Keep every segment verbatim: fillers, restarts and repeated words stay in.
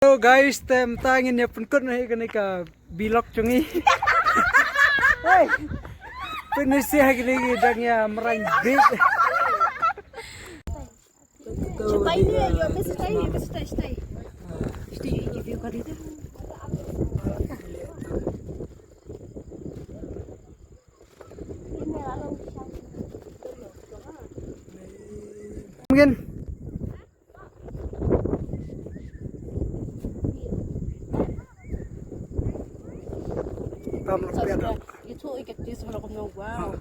So guys, te mynta ngin ïa pynkut noh ïa kane ka vlog jong ngi. Hey. Pynisi ha kine ki dang ïa mrain bit. Stay there, you miss stay, you miss stay, stay. Stay, if you got it. Mungkin. Pam rupiah dong. Itu ikat di sebelah kamu, wow.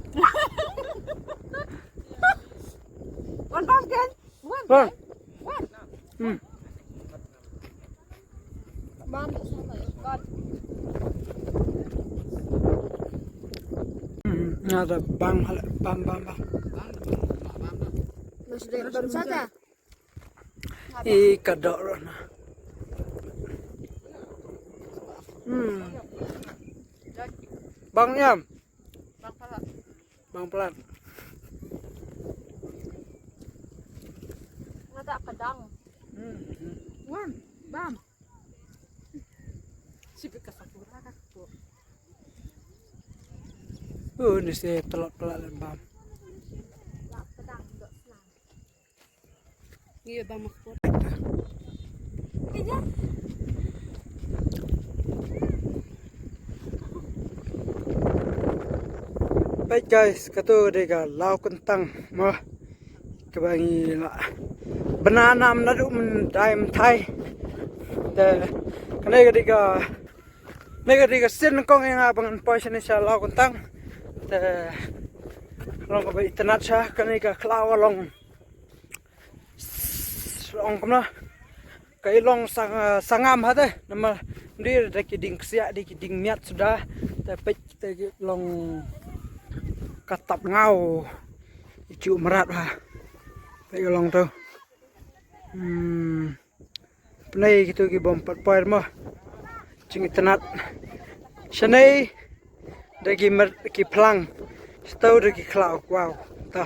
One pumpkin. One. One. One. Hmm. Mom, it's not like God. Hmm, ada bang, bang, bang, bang. Masih ada, baru saja. I ka doh ruh na. Hmm. Bang Yam. Bang Palat. Bang Palat. Ngata ka dang. Hmm. Wan, bam. Sibik ka sakura ka ko. Oh, ni se telot pelat lem bam. Iya, bang makput. Peit guys, katu dei ka Law Kyntang mo. Kaba ngi la bna nam naduh myndai mynthai. Te kane ka dei ka, kane ka dei ka sien kong ïa nga ba ngan poi shane sha Law Kyntang. Te long kaba itynnad sha kane ka khlaw long. Long kumno. Ka i long sang, sangam ha te. Namar dei da ki dieng ksiah, da ki dieng miat suda. Te peit te ki long ka tap ngaw. I ju mrad ha. Peit ka long tu. Hmm. Pynai kitu ki bym pat poi mo. Jingitynnad. Shane da ki mer ki phlang. Sto da ki khlaw. Wow. Ta.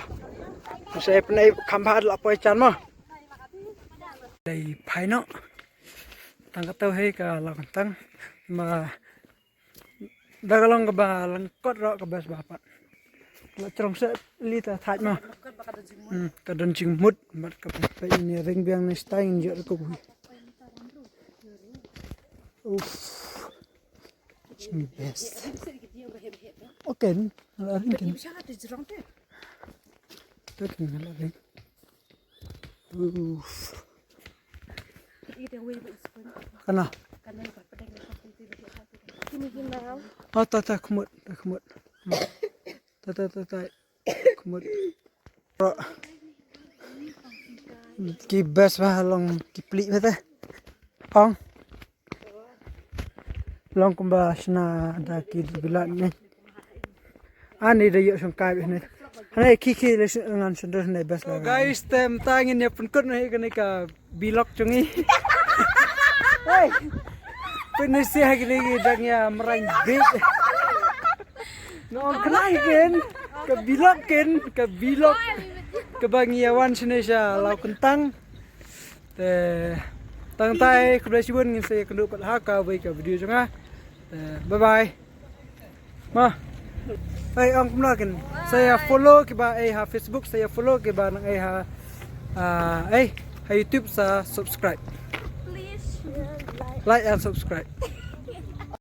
Sa pynai kham bha la poi jan mo. Dei phai noh. Tang katu hi ka Law Kyntang. Ma da ka long kaba lyngkot ruh ka best bha pat. La jrong seh li ta thait mo. Hmm, ka don jingmut mat ka pynpei ne ring biang ne stai ngin jot ka bui. Uff. Jing best. Okay, la ring ken. Ta ken la ring. Uff. Kana. Oh, ta ta khmut, ta khmut. Ta ta ta ta khmut. Ki best bha long ki pli bha te. Ong. Long kumba shna da ki bilat ne. Ani da ïoh shong kai ne. Hane ki ki le ngan shon ne best. So guys, te mynta ngin ïa pynkut ne kane ka vlog jong ngi. Hey. Pynisi ha kine ki dang ïa mrain bit. Nong khlaiñ ken ka vlog ken ka vlog kaba ngi ïa wan shane sha Law Kyntang. Te tang tai khublei shibun ngin sa ïakynduh pat ha kawei ka video jong nga. Te bye bye. Ma. Hey, ong kumno ken. Sa ïa follow kiba ei ha Facebook, sa ïa follow kiba nang ei ha, ah, ei ha YouTube, sa subscribe. Please share, like. Like and subscribe.